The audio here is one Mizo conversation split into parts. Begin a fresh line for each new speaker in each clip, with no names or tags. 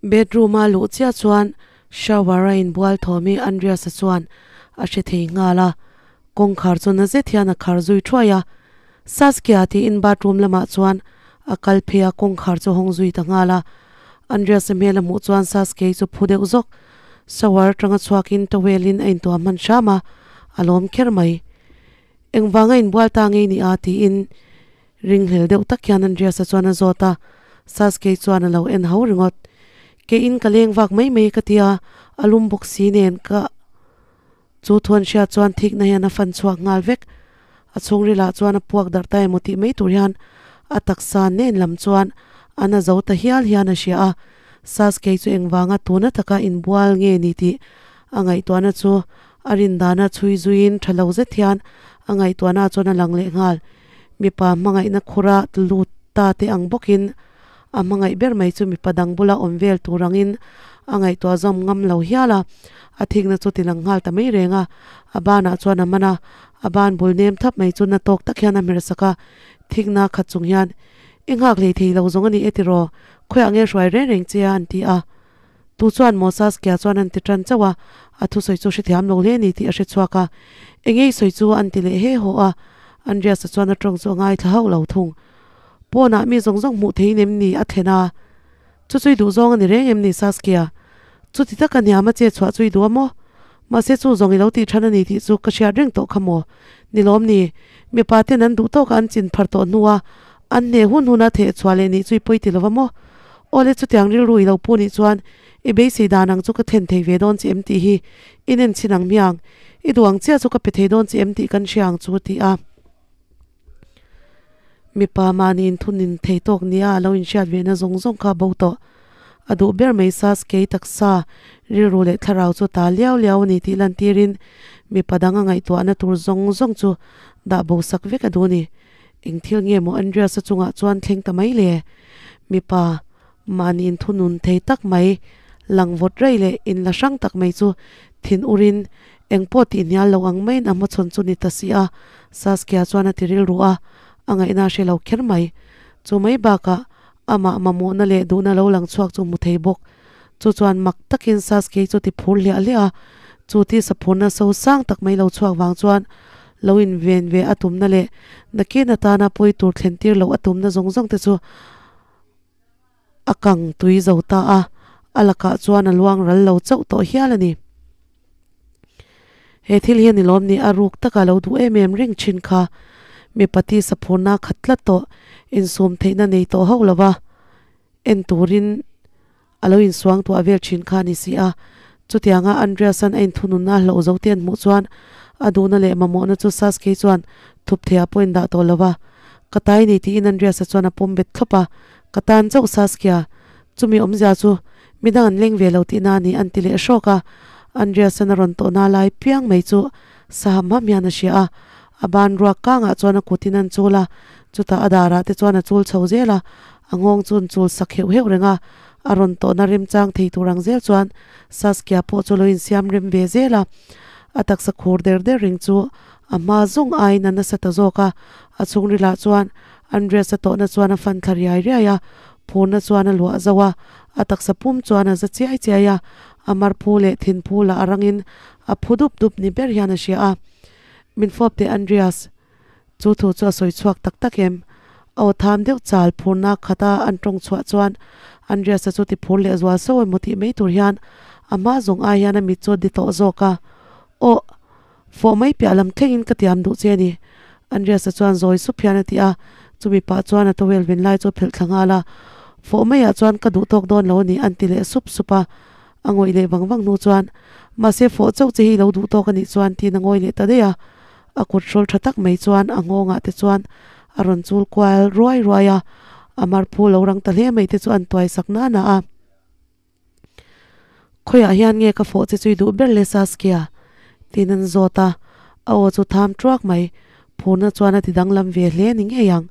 Bedroom a luh chiah chuan shower a inbual thawm hi Andreas-a chuan a hre thei nghal a, kawngkhar chu na zet hian a khar zui thuai a. Saskia tiin bathroom lamah chuan a kal phei a, kawngkhar chu hawng zui ta nghal a. Andreas-a hmel a hmuh chuan Saskia-i chu phu deuh zawk. Shower atanga chhuakin towel in a intuah hman hram a, a lawm kher mai. Engvanga inbual ta ngei ni a? tiin ringhlel deuh tak hian Andreas-a chuan a zawt a, Sasuke chuan a lo en ho ringawt. Keiin ka leng vak mai mai ka tia, a lum bawk si nen ka chu thuan hriat chuan thikna hian a fan chhuak nghal vek. A chhungrilah chuan a puak darh ta emaw tih mai tur hian a taksa nen lam chuan a na zo ta hial hian a hria a, Sasuke chu engvanga tuna taka inbual nge ni tih a ngaihtuahna chu A rindana chhui zuiin tha lo zet hian a ngaihtuahna chuan a lang leh nghal. Mipa hmangaihna khura lut ta te ang bawkin a hmangaih ber mai chu mipa dang bula awm vel tur angin a ngaihtuah zawm ngam lo hial a. A thikna chu ti lang nghal ta mai reng a. A banah chuan a man a, a ban bul nem thap mai chu na tawk tak hian a hmer sak a. Thikna khat chung hian, I nghak hlei thei lo zawng a ni e tiraw? Khawiah nge hruai reng reng che a? an ti a. Tu chuan Moses kia chuan an ti tan chauh a, a thusawi chu hrethiam lo hle ni tih a hre chhuak a. Engei sawi chu an ti leh he haw a, Andreas-a chuan a tawng chu a ngaithla hauh lo thung. Pawnah mi zawng zawng hmuh theiin em ni a thlen a? Chu chui duh zawng a ni reng em ni Saskia? Chuti taka hniam a che chhuah chu i duh a maw? Mahse chu zawng i lo tih than a ni tih chu ka hriat reng tawh kha maw? Ni lawm ni, mipa ten an duh tawkah an chin phar tawh hnua an hneh hun huna theh chhuah leh nih chu i pawi ti lo va maw? Awle chutiang rilru i lo pu nih chuan i beisei dan ang chu ka thlen thei ve dawn che em tih hi i nen chhin ang hmiang. I duh ang chiah chu ka pe thei dawn che em tih kan hria ang chu a ti a. Mipa mahni inthunin thei tawk nia a lo inhriat ve na zawng zawng kha bo tawh. A duh ber mai Sasuke taksa, rilru leh thlarau chu ta liau liau a ni tih lantirin mipa dang a ngaihtuahna tur zawng zawng chu dah bo sak vek a duh a ni. Eng thil nge maw Andreas-a chungah chuan thleng ta mai le? Mipa mahni inthunun thei tak mai, lang vawt rei leh inla hrang tak mai chu thin urin eng pawh tih hnial lo ang maiin a hmachhawn chu ni ta si a, Saskia chuan a ti rilru a, a ngaihna a hre lo kher mai. Chu mai bakah amah mamawhna leh duhna lo lang chhuak chu hmu thei bawk. Chu chuan mak takin Sasuke chu ti phur hliah hliah a, chu tisa phurna so sang tak mai lo chhuak vang chuan lo inven ve a tumna leh nakin atana pawi tur thlen tir loh a tumna zawng zawng te chu a kang tui zo ta a, a lakah chuan a luang ral lo chauh tawh hial a ni. He thil hi a ni lawm ni, a ruk taka lo duh em em reng thin kha. Mipa tisa phurna khat tlat tawh, insum theihna nei tawh hauh lova en turin a lo insuang tuah vel thin kha a ni si a. Chutianga Andreas-a'n a inthununna a hlauh zo te an hmuh chuan a duhna leh mamawhna chu Sasuke chuan thup theiah pawh a indah tawh lo va. Ka tai ni tiin Andreas-a chuan a pawm bet thlawp a, Ka tan chauh Saskia, chumi awmzia chu midang an leng ve lo tihna a ni an ti leh hrawk a. Andreas-a'n a rawn tawhna lai piang mai chu sa ham ham hian a hria a, a ban ruak kangah chuan a kutin an chul a, chutah a darah te chuan a chul chho zel a, a nghawng chu an chul sak heuh heuh reng a, a rawn tawhna remchang thei tur ang zel chuan Saskia pawh chu lo insiam rem ve zel a, a taksa khur der der reng chu a hma zawng aiin a nasa ta zawk a, a chhungrilah chuan Andreas-a tawhna chuan a fan thla riai riai a, phurna chuan a luah zauh a, a taksa pum chuan a za chiai chiai a, a mar phu leh thin phu lah a rangin a phu dup dup ni ber hian a hria a. Min fawp teh Andreas. Chu thu chu a sawi chhuak tak tak em? A aw tham deuh chal phurna khata an tawng chhuah chuan Andreas-a chu ti phur leh zual so emaw tih mai tur hian a hma zawng ai hian a mit chu a di tawh zawk a. Aw. Fawh mai piah lam thlengin ka tiam duh che a ni. Andreas-a chuan zawi sup hian a ti a, chumi pah chuan a towel vin lai chu a phelh thla nghal a. Fawh maiah chuan ka duh tawk dawn lo a ni an ti leh sup sup a. A ngawih leh vang vang hnu chuan, Mahse fawh chauh che hi i lo duh tawk a nih chuan tiin a ngawi leh ta daih a. A kut hrawl tha tak mai chuan a nghawngah te chuan a rawn chul kual ruai ruai a, a marphu lo rang ta hle mai te chu an tuai sak nana a. Khawiah hian nge ka fawh che chu i duh ber le Saskia? tiin an zawt a, a aw chu tham tuak mai. Phurna chuan a ti danglam ve hle ni ngei ang.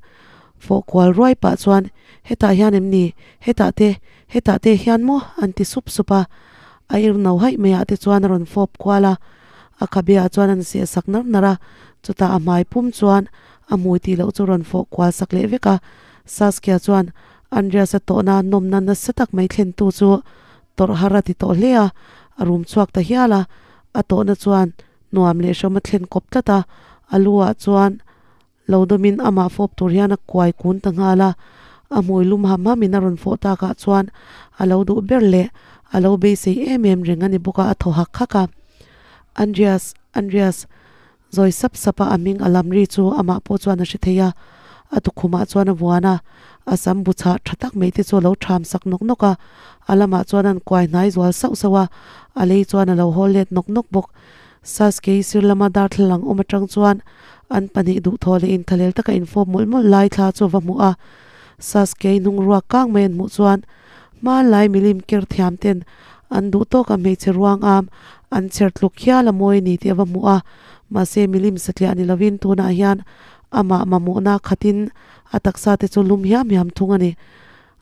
Fawh kual ruai pah chuan, Hetah hian em ni? Hetah te, hetah te hian maw? an ti sup sup a. A ir no haih maiah te chuan a rawn fawp kual a, a khabeah chuan an seh sak nar nar a, chutah a hmai pum chuan a hmui tih loh chu rawn fawh kual sak leh vek a. Saskia chuan Andreas-a tawhna nawmna nasa tak mai thlentu chu Tawrh har a ti tawh hle a, a rum chhuak ta hial a, a tawhna chuan nuam leh hram a thlen kawp tlat a, a lu ah chuan lo dawmin amah fawp tur hian a kuai kun ta nghal a, a hmui lum ham hamin a rawn fawh takah chuan a lo duh ber leh a lo beisei em em reng a ni bawk a, a thaw hak hak a. Andreas, Andreas, Zawi sap sap a a hming a lam ri chu amah pawh chuan a hre thei a, a tukhumah chuan a vuan a, a sam bu chhah tha tak mai te chu a lo tham sak nawk nawk a, a lamah chuan an kuai hnai zual sauh sauh a, a lei chuan a lo hawl let nawk nawk bawk. Sasuke sir lama darthlalang awm atang chuan an pahnih duhthawh leh inthalel taka infawp mawlh mawlh lai thla chu a va hmu a, Sasuke hnung ruak kang mai an hmuh chuan Hmanlai milim ker thiam ten an duh tawk a hmeichhe ruang am an chher tluk hial a mawi a ni tih a va hmuh a, mahse milim satliah ni lovin tunah hian amah mamawhna khatin a taksa te chu lum hiam hiam thung a ni.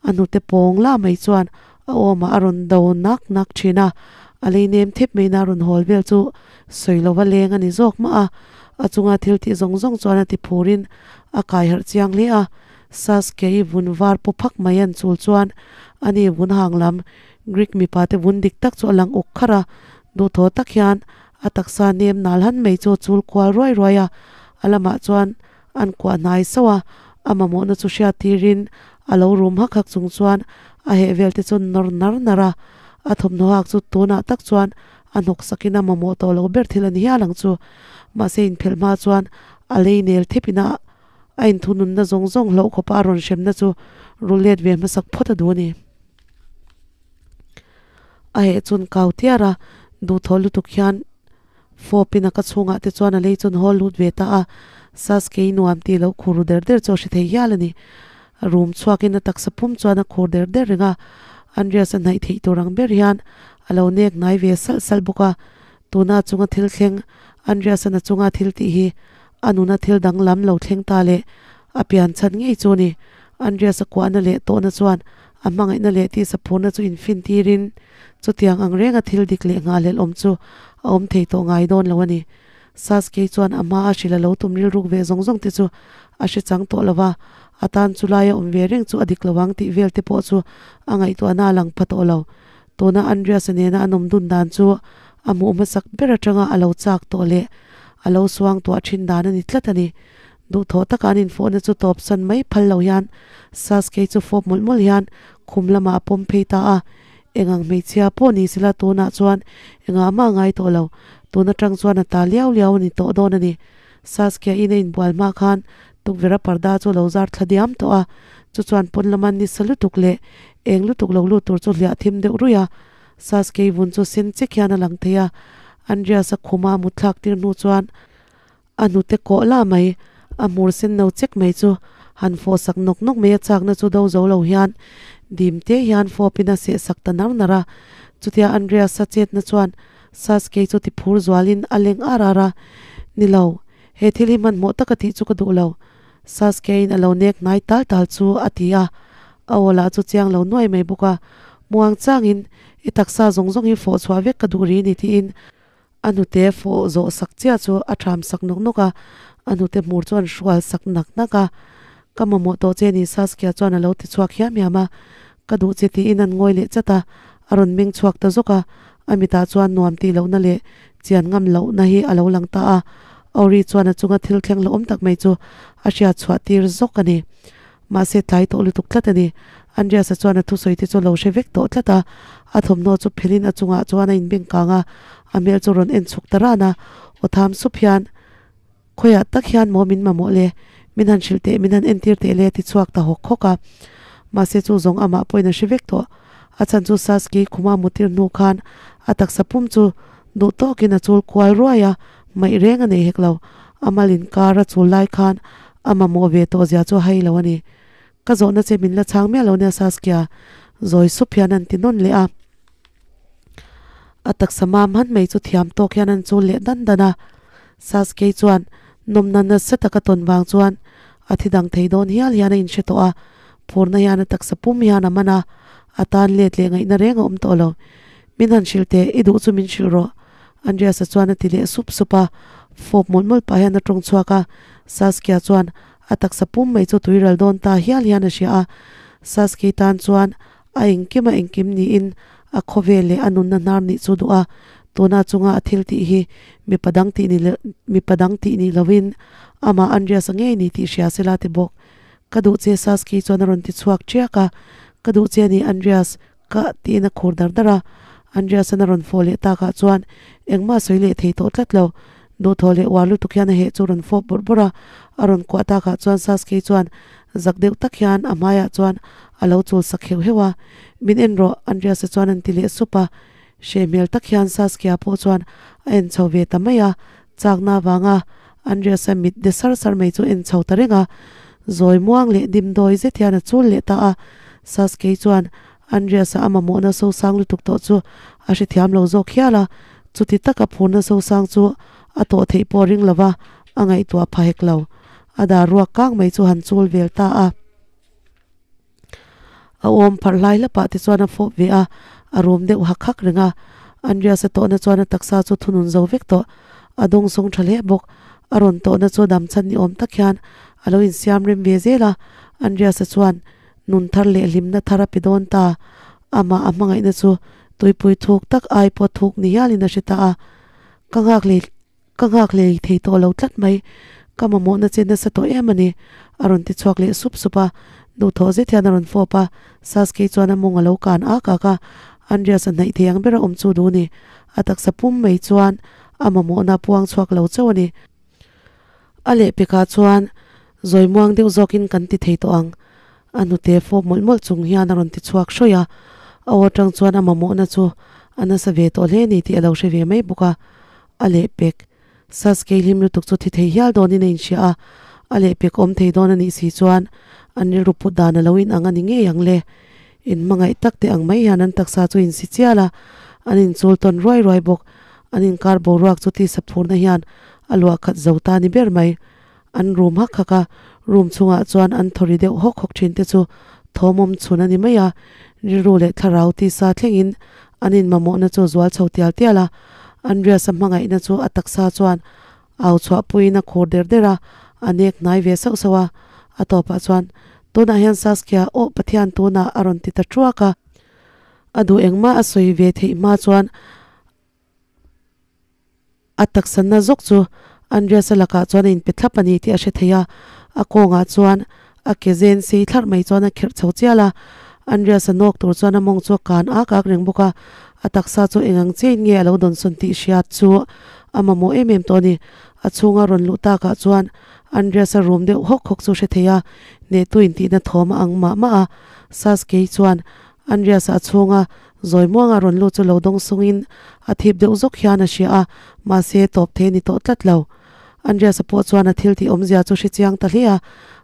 A hnute pawng lah mai chuan a awmah a rawn do nak nak thin a, a lei nem thep maina a rawn hawl vel chu sawi lova leng a ni zawk mah a, a chunga thil tih zawng zawng chuan a ti phurin a kai harh chiang hle a. Sasuke i vun var paw phak mai an chul chuan ani vun hang lam Greek mipa te vun dik tak chu a lang uk kharh a, duhthaw tak hian a taksa nem nal han mai chu a chul kual ruai ruai a, a lamah chuan an kuah hnai sauh a, a mamawhna chu hriat tirin a lo rum hak hak chung chuan a heh vel te chu nawr nar nar a, a thawmhnaw hak chu tunah tak chuan a hnawk sakin a mamawh tawh lo ber thil a ni hial ang chu, mahse inphelh hma chuan a lei nel thepin a. A inthununna zawng zawng hlauh khawpa a rawn hremna chu ru let ve hmasak phawt a duh a ni. A heh chun kau tiar a, duhthawh lutuk hian fawpin a ka chhungah te chuan a lei chun hawl lut ve ta a, Sasuke-i nuam tih loh khur ru der der chu a hre thei hial a ni. Room chhuakin a taksa pum chuan a khur der der reng a, Andreas a hnaih theih tur ang ber hian a lo nek hnai ve salh salh bawk a, tuna chunga thil thleng Andreas-a na chunga thil tih hi A nuna thil danglam lo thleng ta leh a pian chhan ngei chu ni. Andreas-a kuahna leh tawhna chuan a hmangaihna leh tisa phurna chu infin tirin chutiang ang renga thil dik leh ngahhlelh awm chu a awm thei tawh ngai dawn lo a ni. Sasuke chuan a hma a hrilh a lo tum rilruk ve zawng zawng te chu a hre chang tawh lo va, a tan chu laia awm ve reng chu a dik lo ang tih vel te pawh chu a ngaihtuahna a lang pha tawh lo. Tuna Andreas-a nena an awm dun dan chu a hmuh hmasak ber atanga a lo chak tawh leh a lo suang tuah thin dan a ni tlat a ni. Duhthawh taka an infawhna chu tawp san mai phal lo hian Sasuke chu fawp mawlh mawlh hian khum lamah a pawm phei ta a. Engang hmeichhia pawh ni sela tunah chuan engah mah a ngai tawh lo. Tun atang chuan a ta liau liau a ni tawh dawn a ni. Saskia in a inbual hma khan tukverh a parda chu a lo zar thla diam tawh a, chu chuan pawn lama nisa lutuk leh eng lutuk lo lut tur chu hliah thim deuh ruih a. Saskia vun chu sen chek hian a lang thei a, Andreas a khuma a mut thlak tir hnu chuan a hnute kawh lah mai, a hmur sen no chek mai chu han fawh sak nawk nawk mai a chakna chu do zo lo hian dim te hian fawpin a seh sak ta nar nar a. Chutia Andreas a chetna chuan Sasuke chu ti phur zualin a leng ar ar a, Ni lo, he thil hi hmanhmawh taka tih chu ka duh lo. Sasuke-in a lo nek hnai tal tal chu a ti a, a aw lah chu chiang lo nuai mai bawk a. Muang changin, I taksa zawng zawng hi fawh chhuah vek ka duh ri ni tiin a hnute fawh zawh sak chiah chu a tham sak nawk nawk a, a hnute hmur chu an hrual sak nak nak a. Ka mamawh tawh che ni Sasuke-a chuan a lo ti chhuak hiam hiam a, Ka duh che tiin an ngawi leh chat a, a rawn meng chhuak ta zawk a, a mitah chuan nuam tih lohna leh chian ngam lohna hi a lo lang ta a, Auri chuan a chunga thil thleng hlauhawm tak mai chu a hriat chhuah tir zawk a ni. Mahse tlai tawh lutuk tlat a ni. Andreas-a chuan a thusawi te chu a lo hre vek tawh tlat a, a thawmhnaw chu phelhin a chungah chuan a inbeng kang a, a hmel chu rawn en chhuk ta ran a, aw tham sup hian, Khawiah tak hian maw min mamawh le? Min han hrilh teh, min han entir teh le a ti chhuak ta hawk hawk a. Mahse chu zawng amah pawhin a hre vek tawh. A chhan chu Sasuke khuma mutir hnu khan a taksa pum chu duh tawkin a chul kual ruai a, hmaih reng a nei hek lo. A mal inkar a chul lai khan a mamawh ve tawh zia chu a hai lo a ni. Ka zawhna che min la chhang miah lo nia Sasuke a zawi sup hian an ti nawn leh a. A taksa mam han mai chu thiam tawk hian an chul leh dan dan a. Sasuke chuan nawmna nasa taka tawn vang chuan a thi dang thei dawn hial hian a inhre tawh a, phurna hian a taksa pum hian a man a, a tan let leh ngaihna reng a awm tawh lo. Min han hrilh teh, i duh chu min hrilh rawh, Andreas-a chuan a ti leh sup sup a, fawp mawlh mawlh pah hian a tawng chhuak a, Sasuke-a chuan a taksa pum mai chu tuiral dawn ta hial hian a hria a, Sasuke tan chuan A engkim a engkim niin A khawvel leh a nunna hnar nih chu duh a, tuna chunga a thil tih hi mipa dang tih ni mipa dang tih ni lovin amah Andreas-a ngei ni tih hria sela ti bawk. Ka duh che Sasky chuan a rawn ti chhuak ṭiak a, Ka duh che a ni Andreas, ka tiin a khur dar dar a. Andreas-a'n a rawn fawh leh takah chuan engmah a sawi leh thei tawh tlat lo. Duhthawh leh uar lutuk hian a heh chu rawn fawp bawrh bawrh a, a rawn kuah takah chuan Sasky chuan zak deuh tak hian a hmaiah chuan a lo chul sak heuh heuh a. Min en rawh, Andreas-a chuan an ti leh sup a. Hreh hmel tak hian Saskia pawh chuan a en chho ve ta mai a, chakna avanga Andreas-a mit de sar sar mai chu en chho ta reng a. Zawi muang leh dim dawi zet hian a chul leh ta a. Saskei chuan Andreas-a a mamawhna sosang lutuk tawh chu a hrethiam lo zawk hial a, chuti taka phurna sosang chu a tawh theih pawh ring lova a ngaihtuah pha hek lo. A dar ruak kang mai chu han chul vel ta a. A awm pharh hlai hlapah te chuan a fawp ve a, a rum deuh hak hak reng a. Andreas-a tawhna chuan a taksa chu thunun zo vek tawh. A dawng sawng tha hle bawk. A rawn tawhna chu damchhan ni awm tak hian a lo insiam rem ve zel a. Andreas-a chuan nun thar leh hlimna thar a pe dawn ta. Amah a hmangaihna chu tuipui thuk tak ai pawh thuk ni hialin a hre ta a. Ka nghak leh ka nghak leh thei tawh lo tlat mai. Ka mamawhna che nasa tawh em a ni, a rawn ti chhuak leh sup sup a. Duhthawh zet hian a rawn fawp a, Sasuke chuan a mawng a lo kan ak ak a. Andreas a hnaih thei ang ber a awm chu duh ni. A taksa pum mai chuan a mamawhna puang chhuak lo chauh a ni. A lehpekah chuan zawi muang deuh zawkin kan ti thei tawh ang. A hnute fawp mawlh mawlh chung hian a rawn ti chhuak hrawih a, a aw atang chuan a mamawhna chu a nasa ve tawh hle ni tih a lo hre ve mai bawk a. A lehpek Sasuke hlim lutuk chu thi thei hial dawnin a inhria a, a lehpek awm thei dawn a nih si chuan an rilru put dan a lo inang a ni ngei ang le. Inhmangaih tak teh ang mai hian an taksa chu insi chial a, an inchul tawn ruai ruai bawk. An inkar boruak chu tisa phurna hian a luah khat zo ta ni ber mai. An rum hak hak a, room chhungah chuan an thawri deuh hawk hawk thin te chu thawmawm chhun a ni mai a. Rilru leh thlarau tisa thlengin an inmamawhna chu zual chho tial tial a, Andreas-a hmangaihna chu a taksa chuan au chhuahpuiin a khur der der a, a nek hnai ve sauh sauh a. A tawpah chuan, Tunah hian Saskia, aw Pathian tunah a rawn ti ta thuak a. A duh engmah a sawi ve theih hma chuan a taksanna zawk chu Andreas-a lakah chuan a inpe thlap a ni tih a hre thei a. A kawngah chuan a ke zen sei thlarh mai chuan a kherh chho chial a. Andreas-a nawk tur chuan a mawng chu a kan ak ak reng bawk a. A taksa chu eng ang chiahin nge a lo dawnsawn tih hriat chu a mamawh em em tawh a ni. A chhunga rawn luh takah chuan Andreas-a rum deuh hawk hawk chu hre thei a, hnehtu intihna thawm a ang mah mah a. Sasuke chuan Andreas-a a chhunga zawi muanga rawn lut chu lo dawng sungin a thip deuh zawk hian a hria a, mahse tawp thei a ni tawh tlat lo. Andreas-a pawh chuan a thil tih awmzia chu hre chiang ta hle a,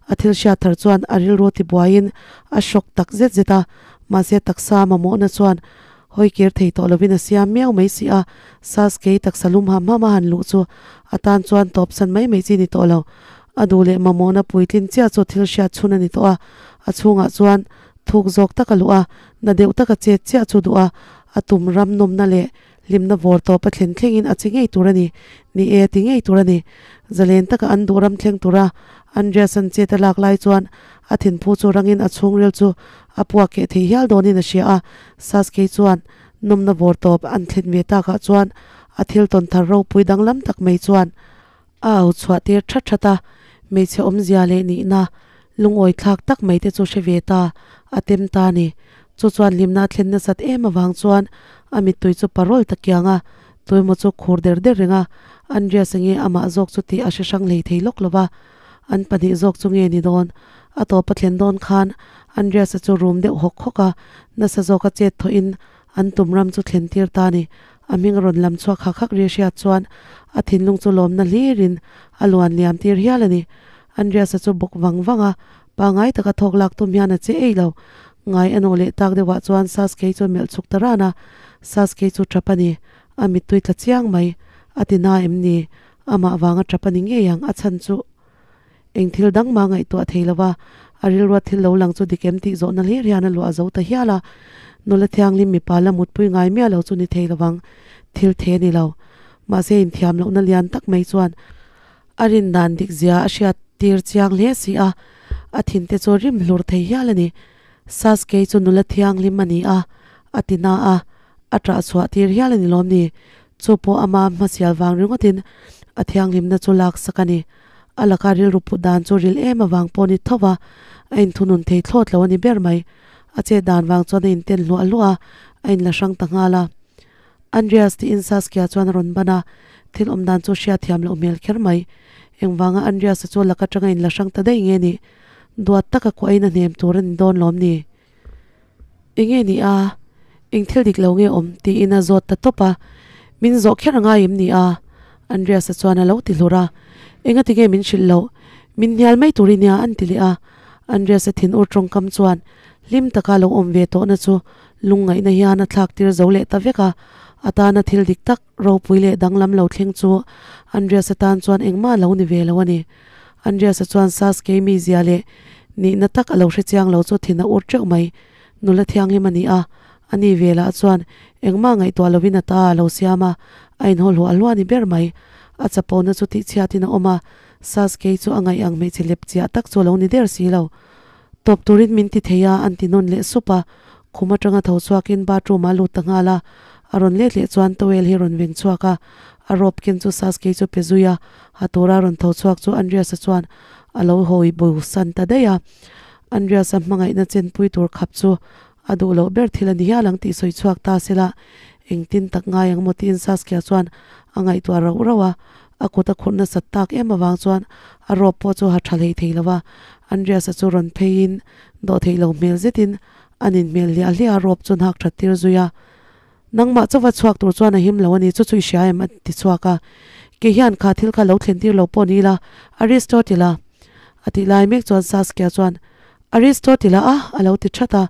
a thil hriat thar chuan a rilru tibuaiin a hrawk tak zet zet a, mahse taksa mamawhna chuan hawi kir thei tawh lovin a siam miau mai si a, Sasuke taksa lum ham ham a han luh chu a tan chuan tawpsan mai mai chi ni tawh lo. A duh leh mamawhna puitlin chiah chu thil hriat chhun a ni tawh a, a chhungah chuan thuk zawk taka luh a, na deuh taka chet chiah chu duh a, a tum ram nawmna leh hlimna vawr tawp a thlen thlengin a che ngei tur a ni. Ni e, ti ngei tur a ni. Zalen taka an duh ram thleng tura Andreas-a'n chet a lak lai chuan a thinphu chu rangin a chhungril chu a puak keh thei hial dawnin a hria a. Sasuke chuan nawmna vawr tawp an thlen ve takah chuan a thil tawn thar ropui danglam tak mai chuan a au chhuah tir that that a, hmeichhe awmzia leh nihna lungawi thlak tak mai te chu hre ve ta, a tem ta a ni. Chu chuan hlimna a thlen nasat em avang chuan a mittui chu parawl ta kiang a, tuemaw chu khur der der reng a, Andreas nge amah zawk chu tih a hre hrang hlei thei lawk lo va, an pahnih zawk chu nge ni dawn? A tawp a thlen dawn khan Andreas-a chu rum deuh hawk hawk a, nasa zawka chet thawhin An tum ram chu thlen tir ta ni. A hming a rawn lam chhuak hak hak ri a hriat chuan a thinlung chu lawmna hlirin a luan liam tir hial a ni. Andreas-a chu bawk vang vang a, pangai taka thawk lak tum hian a che ei lo. Ngai a nawh leh tak deuhah chuan Sasuke chu a melh chhuk ta ran a, Sasuke chu tap a ni. A mittui tla chiang mai. A ti na em ni? Amah vanga tap a ni ngei ang a chhan chu. Eng thil dang mah ngaihtuah thei lo va, a rilruat thil lo lang chu dik em tih zawhna hlir hian a luah zo ta hial a. Nula thianghlim mipa la mutpui ngai miah lo chu ni thei lo vang, thil the ni lo. Mahse inthiam lohna lian tak mai chuan a rin dan dik zia a hriat tir chiang hle si a, a thinte chu rim hlur thei hial a ni. Sasuke chu nula thianghlim a ni a, a ti na a. A ṭah chhuah tir hial a ni lawm ni? Chu pawh ama hmasial vang ringawtin a thianghlimna chu lak sak a ni. A laka rilru put dan chu ril em avang pawh ni tho va, a inthunun thei thlawt lo a ni ber mai. A chet dan vang chuan a inten hluah hluah a, a inla hrang ta nghal a. Andreas tiin Saskia chuan a rawn ban a, thil awm dan chu hriat thiam loh hmel kher mai. Engvanga Andreas-a chu lak atanga inla hrang ta daih nge nih? Duat taka kuahin a hnem tur a ni dawn lawm ni? Enge ni a? Eng thil dik lo nge awm? tiin a zawt ta tawp a. Min zawh kher a ngai em ni a? Andreas-a chuan a lo ti hlur a. Engati nge min hrilh loh? Min hnial mai tur i nia an ti leh a. Andreas-a thinur tawngkam chuan hlim taka lo awm ve tawhna chu lungngaihna hian a thlak tir zo leh ta vek a. A tana thil dik tak, ropui leh danglam lo thleng chu Andreas-a tan chuan engmah a lo ni ve lo a ni. Andreas-a chuan Sasuke mizia leh nihna tak a lo hre chiang lo chu thin a ur teuh mai. Nula thianghlim a ni a, ani ve lah chuan engmah ngaihtuah lovin a ta a lo siam a, a inhaw hluah hluah a ni ber mai. A chapona chu tihchhiatin a awm a, Sasuke chu a ngaih ang hmeichhe lep chiah tak chu a lo ni der si lo. Tawp turin min ti thei a, an ti nawn leh sup a. Khum atanga tho chhuakin bathroom ah a lut ta nghal a, a rawn let leh chuan towel hi a rawn veng chhuak a, a rope ken chu Sasuke chu pe zui a, a tura rawn tho chhuak chu Andreas-a chuan a lo hawi bo san ta daih a. Andreas-a hmangaihna chenpui tur khap chu a duh loh ber thil a ni hial ang tih sawi chhuak ta sela, engtin tak ngai ang maw tiin Saskia chuan a ngaihtuah rauh rauh a, a kut a khurh nasat tak em avang chuan a rope pawh chu ha tha hlei thei lo va, Andreas-a chu rawn pheiin dawh theih lo hmel zetin a nin hmel hliah hliah a rope chu an hak that tir zui a. Nangmah chauva chhuak tur chuan a him lo a ni, chu chu i hria em? a ti chhuak a. Kei hian kha thil kha lo thlen tir lo pawh ni ila, Aristotle-a a tih lai mek chuan Saskia chuan, Aristotle-a a? a lo ti that a.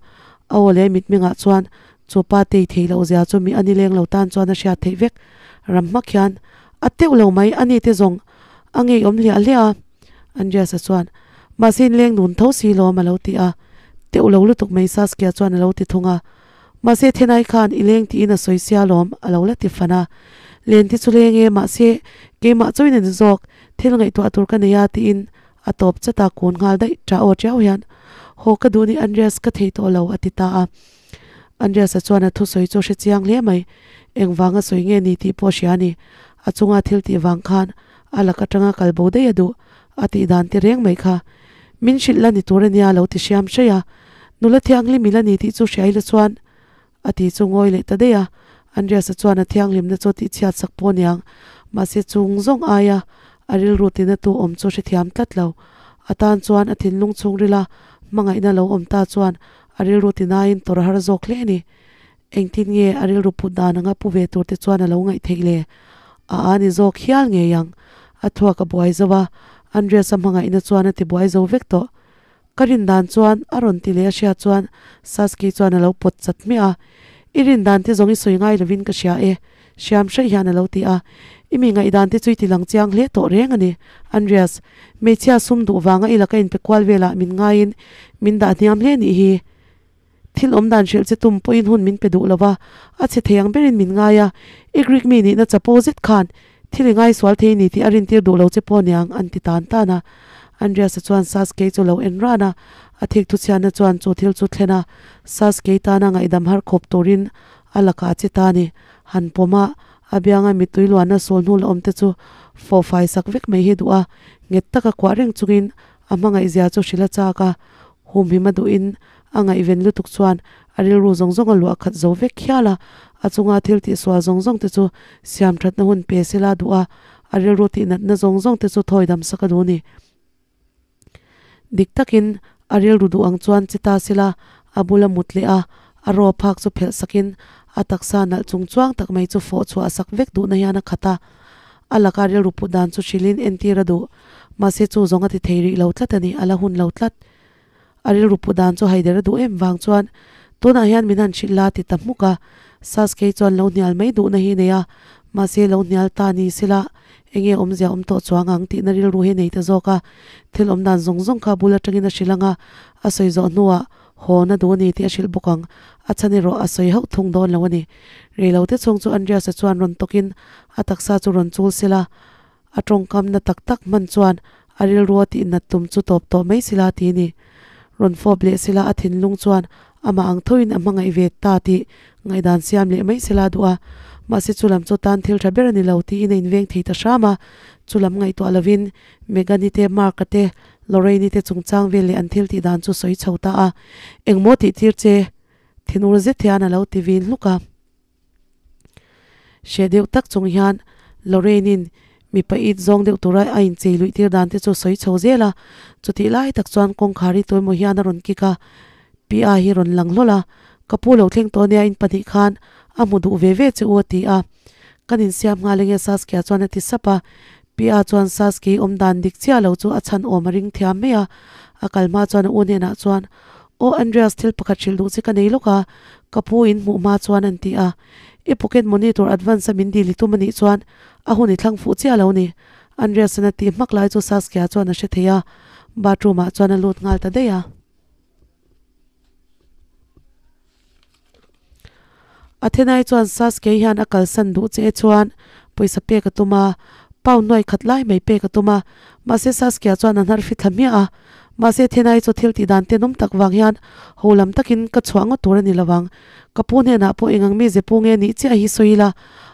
A aw leh mitmengah chuan chu pa tei thei loh zia chu mi a ni leng lo tan chuan a hriat theih vek. Ram hmak hian a teuh lo mai, a ni te zawng a ngeiawm hliah hliah a. Andreas-a chuan, Mahse inleng dun tho si lawm a lo ti a. Teuh lo lutuk mai Saskia chuan a lo ti thung a. Mahse Thenai khan i leng tiin a sawi sia lawm a lo la ti fan a. Len te chu leng e, mahse keimah chauhin a ni zawk, thil ngaihtuah tur ka nei a tiin a tawp chat a, kun nghal daih ṭah aw ṭiau hian haw ka duh ni Andreas ka thei tawh lo a ti ta a. Andreas-a chuan a thusawi chu a hre chiang hle mai, engvanga sawi nge ni tih pawh a hria a ni. A chunga thil tih vang khan a lak atanga kal bo daih a duh a tih dan te reng mai kha. Min hrilh la ni tur a nia lo ti hriam hreih a, Nula thianghlim i la ni tih chu hria ila chuan a ti chu ngawi leh ta daih a. Andreas-a chuan a thianghlimna chu tih chhiat sak pawh aniang, mahse chung zawng aia a rilru tina tu awm chu hrethiam tlat lo. A tan chuan a thinlung chhungrila hmangaihna lo awm ta chuan a rilru tinain tawrh a har zawk hle a ni. Engtin nge a rilru put dan anga pu ve tur te chuan a lo ngaih theih le? A a ni zawk hial ngei ang. A thluak a buai zo a, Andreas-a hmangaihna chuan a ti buai zo vek tawh. Ka rin dan chuan a rawn ti leh a hriat chuan Saskia chuan a lo pawt chat hmiah a. I rin dan te zawng i sawi ngai lovin ka hria e, hriam hraih hian a lo ti a. I mi ngaihdan te chu i ti lang chiang hle tawh reng a ni, Andreas. Hmeichhia sum duh vanga i laka inpe kual velah min ngaiin min dah hniam hle nih hi. Thil awm dan hrilh che tum pawhin hun min pe duh lo va, a chhe thei ang berin min ngai a, i Greek mi nihna chapo zet khan thil i ngaisual thei ni tih a rintir duh lo che pawh niang an ti tan tan a. Andreas-a chuan Sasuke chu lo en ran a, a thik thuchhiatna chuan chu thil chu thlen a, Sasuke tana ngaihdam har khawp turin a lakah a che ta a ni. Han pawm a, a bianga mittui luanna sul hnu la awm te chu fawh fai sak vek mai hi duh a, nghet taka kuah reng chungin a hmangaihzia chu hrilh a chak a, humhim a duhin A ngaihven lutuk chuan a rilru zawng zawng a luah khat zo vek hial a, a chunga thil tihsual zawng zawng te chu siam thatna hun pe sela duh a, a rilru tihnatna zawng zawng te chu thawi dam sak a duh a ni. Dik takin a rilru duh ang chuan che ta sela a bula mut leh a, a raw phak chu phelh sakin a taksa nalh chung chuang tak mai chu fawh chhuah sak vek duhna hian a khat a, a laka rilru put dan chu hrilhin entir a duh. Mahse chu zawng a ti thei rih lo tlat a ni, a la hun lo tlat. A rilru put dan chu haider a duh em vang chuan tunah hian min han hrilh la ti ta hmuk a. Sasuke chuan lo hnial mai duhna hi nei a, mahse lo hnial ta ni sela enge awmzia awm tawh chuang ang tihna rilru hi nei ta zawk a. Thil awm dan zawng zawng kha bul atangin a hrilh ang a, a sawi zawh hnuah haw na duh a ni tih a hrilh bawk ang. A chhan erawh a sawi hauh thung dawn lo a ni. Reilote chhung chu Andreas-a chuan rawn tawkin a taksa chu rawn chul sela, A tawngkamna tak tak hman chuan a rilru a tihnat tum chu tawp tawh mai sila ti ni. Rawn fawp leh sila a thinlung chuan Amah ang thoin a hmangaih ve ta tih ngaihdan siam leh mai sela duh a, mahse chu lam chu tan thil tha ber a ni lo tiin a inveng thei ta hram a. Chu lam ngaihtuah lovin Megan-i te, Mark-a te, Lorraine-i te chungchang vel leh an thil tih dan chu sawi chho ta a. Engmaw tih tir che? Thinur zet hian a lo ti vin hluk a. Hreh deuh tak chung hian Lorraine-in mipa it zawng deuh tura a inchei luih tir dan te chu sawi chho zel a. Chutih lai tak chuan kawngkhar hi tuemaw hian a rawn kik a, Pi-a hi rawn lang hlawl a, Ka pu lo thleng tawh nia in pahnih khan a hmu duh ve ve che u a ti a. Kan insiam nghal enge Saskia chuan a ti sap a. Pi-a chuan Saskia awm dan dik chiah lo chu a chhan awm a ring thiam mai a. A kal hma chuan a u hnenah chuan, Aw Andreas thil pakhat hrilh duh che ka nei lawk a, ka pu in hmuh hma chuan an ti a. I pocket money tur advance a min dil i tum anih chuan a hun i thlang fuh chiah lo ni. Andreas-an a tih hmak lai chu Saskia chuan a hre thei a, bathroom ah chuan a lut nghal ta daih a. Athenai chuan Sasuke hian a kalsan duh che chuan pawisa pek a tum a, pound nuai khat lai mai pek a tum a, mahse Sasuke chuan a hnar fithla hmiah a. Mahse Athenai chu thil tih dan tenawm tak vang hian ho lam takin ka chhuah ngawt tur a ni lovang. Ka pu hnenah pawh engang mi ze pu nge nih chiah hi sawi ila,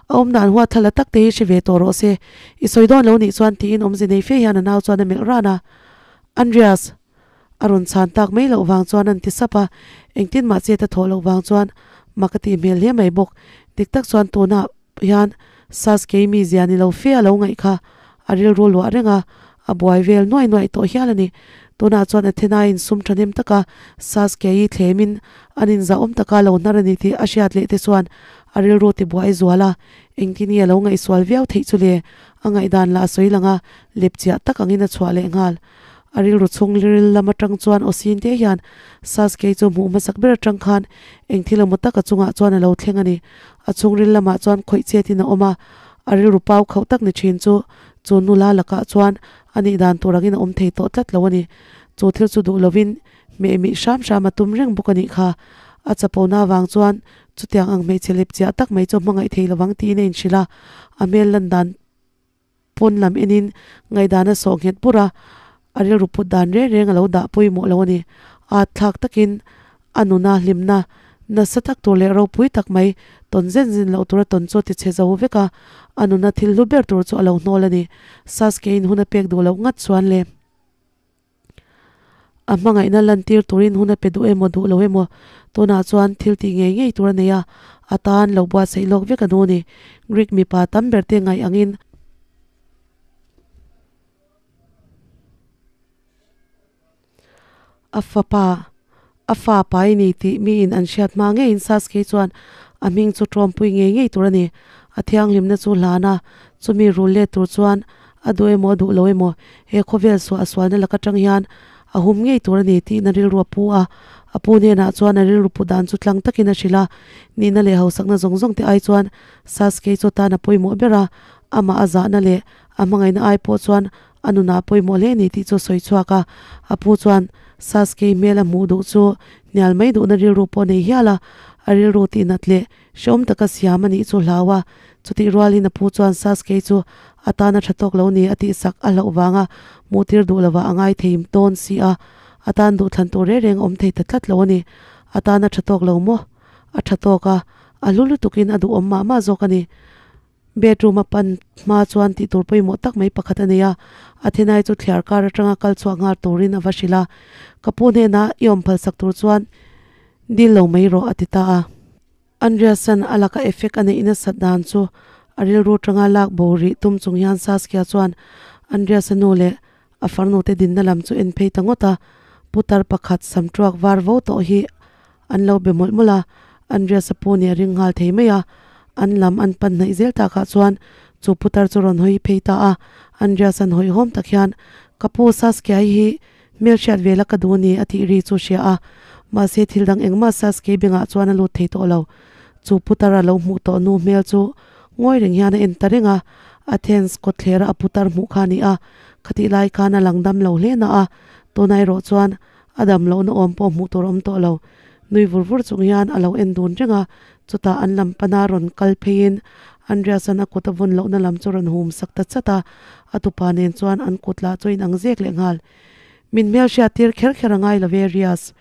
a awm dan huat thla la tak te hi hre ve tawh rawh se. I sawi dawn lo nih chuan tiin awmze nei fe hian a nau chuan a melh ran a. Andreas! A rawn chhan tak mai loh vang chuan an ti sap a, engtin mah chet a thawh loh vang chuan mak a tih hmel hle mai bawk. Dik tak chuan tunah hian Sasuke mizia ni lo fe a lo ngaih kha a rilru luah reng a, a buai vel nuai nuai tawh hial a ni. Tunah chuan Athena-in sum thahnem taka Sasuke-i thlemin an inzahawm taka lo hnar a ni tih a hriat leh te chuan a rilru ti buai zual a, engtin nge a lo ngaihsual viau theih chu le? A ngaihdan lah a sawi lang a, lepchiah tak angin a chhuah leh nghal. A rilru chhung ril lam atang chuan aw sin te hian Sasuke chu hmuh hmasak ber atang khan eng thil emaw tak a chungah chuan a lo thleng a ni. A chhung ril lamah chuan khawih chetin a awm a, a rilru pau khauh tak ni thin chu chu nula lakah chuan a nih dan tur angin a awm thei tawh tlat lo a ni. Chu thil chu duh lovin hmeh mih hram hram a tum reng bawk a nih kha. A chapona avang chuan chutiang ang hmeichhe lep chiah tak mai chu hmangaih thei lovang tiin a inhrilh a, a hmel lan dan Pawn lam enin ngaihdan a sawh nghet bur a, a rilru put dan reng reng a lo dah pawimawh lo a ni. At thlak takin a nuna hlimna nasa tak tur leh ropui tak mai tawn zen zen loh tura tawn chu a ti chhe zo vek a, a nuna thil hlu ber tur chu a lo hnawl a ni. Sasuke-in hun a pek duh loh ngat chuan le. A hmangaihna lantir turin hun a pe duh emaw duh lo emaw, tunah chuan thil tih ngei ngei tur a nei a, a tan lo buatsaih lawk vek a nu ni. Greek mipa tam ber te ngaih angin. A fapa, a fa pai ni tih miin an hriat hma ngeiin Sasuke chuan a hming chu tawmpui ngei ngei tur a ni. A thianghlimna chu hlan a, chumi rul let tur chuan a duh emaw a duh lo emaw he khawvel suah a sualna lak atang hian a hum ngei tur a ni tiin a rilru a pu a. A pu hnenah chuan a rilru put dan chu tlang takin a hrilh a, nihna leh hausakna zawng zawng te ai chuan Sasuke chu tan a pawimawh ber a, amah a zahna leh a hmangaihna ai pawh chuan a nunah pawimawh hle a ni tih chu a sawi chhuak a. A pu chuan Sasuke hmel a hmuh duh chu hnial mai duhna rilru pawh a nei hial a, a rilru tihnat leh Hrehawm taka siam a nih chu hlau a, chutih rualin a pu chuan Sasuke chu a tana tha tawk lo ni a tihsak a hlauh vanga hmuhtir duh lovah a ngai thei dawn si a, a tan duhthlan tur reng reng a awm thei ta tlat lo a ni. A tana tha tawk lo maw? A tha tawk a, a hlu lutukin a duhawm mah mah zawk a ni. Bedroom a pan hma chuan tih tur pawimawh tak mai pakhat a nei a, Athenai chu thliar kar atanga kal chhuah nghal turin a va hrilh a, Ka pu hnenah i awm phalsak tur chuan dil lo mai rawh a ti ta a. Andreasan a laka effect a neih nasat dan chu a rilru tanga lak bo rih tum chung hian Saskia chuan Andreas-a nu leh a farnu te dinna lam chu en phei ta ngawt a, putar pakhat sam tuak var vo tawh hi an lo be mawlh mawlh a, Andreas-a pu nih a ring nghal thei mai a, an lam an pan hnaih zel takah chuan chu putar chu rawn hawi phei ta a, Andreas-a'n hawihhawm tak hian Ka pu Saskia hi Hmelhriat vela ka duh ni a tih ri chu hria a, mahse thil dang engmah Sasuke bengah chuan a lut thei tawh lo. Chu putar a lo hmuh tawh nu hmel chu ngawi reng hian a en ta reng a, Athens kawtthlera a putar hmuh kha a ni a, khatih lai khan a lang dam lo hle na a, tuna erawh chuan a dam lohna awm pawh hmuh tur a awm tawh lo. Nui vur vur chung hian a lo en dun reng a, chutah an lam pana rawn kal pheiin Andreas-a'n a kut a vawn lohna lam chu rawn hum sak ta chat a, a tupa nen chuan an kut lah chu a inang zek leh nghal. Min hmelhriat tir kher kher a ngai lo ve Riaz,